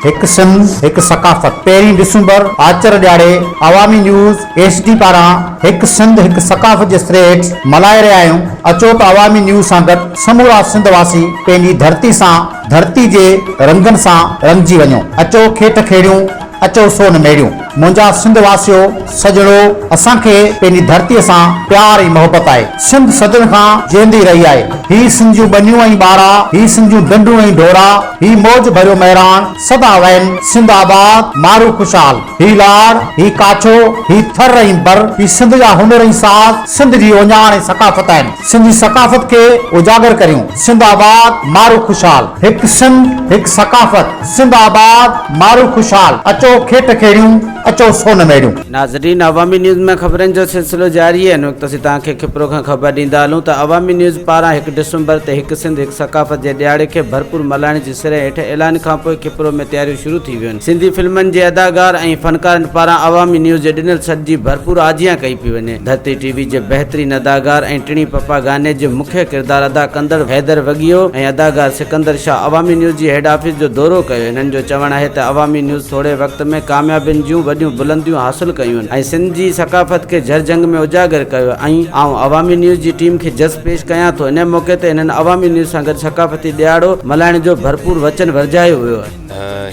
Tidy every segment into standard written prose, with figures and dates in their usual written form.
هڪ سنڌ هڪ ثقافت پهرين ڊسمبر آچر ڏهاڙي عوامي نيوز ايڇ ڊي پاران هڪ سنڌ هڪ ثقافت جي سري هيٺ ملهائي رهيا آهيون اچو ته عوامي نيوز سان گڏ سمورا سنڌ واسي پنهنجي ڌرتي سان ڌرتي جي رنگن سان رڱجي وڃو اچو کيٽ کيڙيون اچو سون ميڙيون منهنجا سنڌ واسيو سڄڻو اسان کي پنهنجي ڌرتي سان پيار ۽ محبت آهي سنڌ صدين کان جيئندي رهي آهي هي سنڌ جون ٻنيون ۽ ٻارا هي سنڌ جون ڍنڍون ۽ ڍورا هي موج ڀريو مهراڻ سدا وهن سنڌ آباد مارو خوشحال هي لاڙ هي ڪاڇو هي ٿر ۽ بر هي سنڌ جا هنر ۽ ساز سنڌ جي اوڃاڻ ۽ ثقافت آهن سنڌ جي ثقافت کي اجاگر ڪريون سنڌ آباد مارو خوشحال هڪ سنڌ هڪ ثقافت سنڌ آباد مارو خوشحال اچو کيٽ کيڙيون اچو سون ميڙيون. ناظرين عوامي نيوز ۾ خبرن جو سلسلو جاري آهي ان وقت اسين توهان کي کپرو کان خبر ڏيندا هلون ته عوامي نيوز پاران هڪ ڊسمبر تي هڪ سنڌ هڪ ثقافت جي ڏهاڙي کي ڀرپور ملهائڻ جي سري هيٺ اعلان کانپوء کپرو ۾ تياريون شروع ٿي ويون آهن سنڌي فلمن جي اداگار ۽ فنڪارن پاران عوامي نيوز جي ڏنل سڏ جي ڀرپور آجيان ڪئي پئي وڃي. ڌرتي ٽي وي جي بهترين اداگار ۽ ٽڻي پپا گاني جي مکيه ڪردار ادا ڪندڙ حيدر وڳيو ۽ اداگار سڪندر شاهه عوامي نيوز جي هيڊ آفيس جو دورو ڪيو. هنن جو چوڻ آهي ته عوامي نيوز ٿوري وقت ۾ ڪاميابين جون وڏيون بلنديون حاصل ڪيون ۽ سنڌ جي ثقافت کي جهرجهنگ ۾ اجاگر ڪيو ۽ آئون عوامي نيوز جي ٽيم کي جس پيش ڪيان ٿو. ان موقعي تي هنن عوامي نيوز سان گڏ ثقافتي ڏهاڙو ملهائڻ جو ڀرپور وچن ورجايو ويو.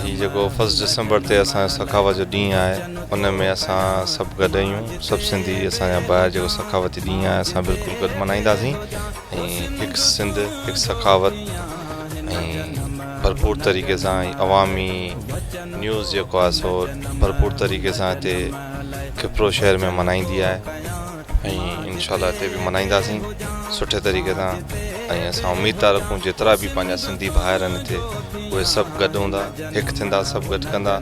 هي جيڪو فرسٽ ڊسمبر تي اسان جو سخاوت جو ڏينهن آهي ان ۾ اسان سڀ گڏ آهيون سڀ سنڌي اسان جا ڀائر جيڪو سخاوتي ڏينهن آهي اسان بلڪل گڏ ملهائينداسين ۽ هڪ سنڌ هڪ سخاوت ۽ ڀرپور طريقي سان عوامي نيوز جيڪو آهي سو ڀرپور طريقي سان هتي کپرو شهر ۾ ملهائيندي آهي ۽ انشاء الله هتي به ملهائينداسين سٺي طريقي سان ۽ اسان اميد ٿا رکون جيترا به پنهنجا سنڌي ڀائر آهن هتي اهي سڀ گڏ هوندا هڪ ٿيندا سڀ گڏ ڪندا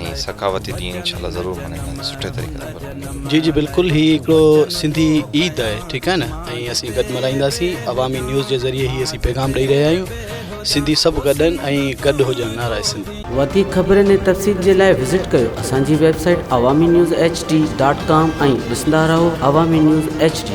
۽ سخاوتي ڏينهن انشاء الله ضرور ملهائينداسين سٺي طريقي سان. جي جي بلڪل هي هڪڙو سنڌي عيد آهي ٺيڪ آهي نه ۽ اسين گڏ ملهائينداسين عوامي نيوز جي ذريعي هي اسين پيغام ڏئي رهيا آهيون سنڌي سڀ گڏ آهن ۽ گڏ هجن نعره سنڌ. وڌيڪ خبرن ۽ تفصيل جي لاء وزٽ ڪيو اسان جي website Awami news H D dot com ۽ ڏسندا رهو عوامي نيوز ايڇ ڊي.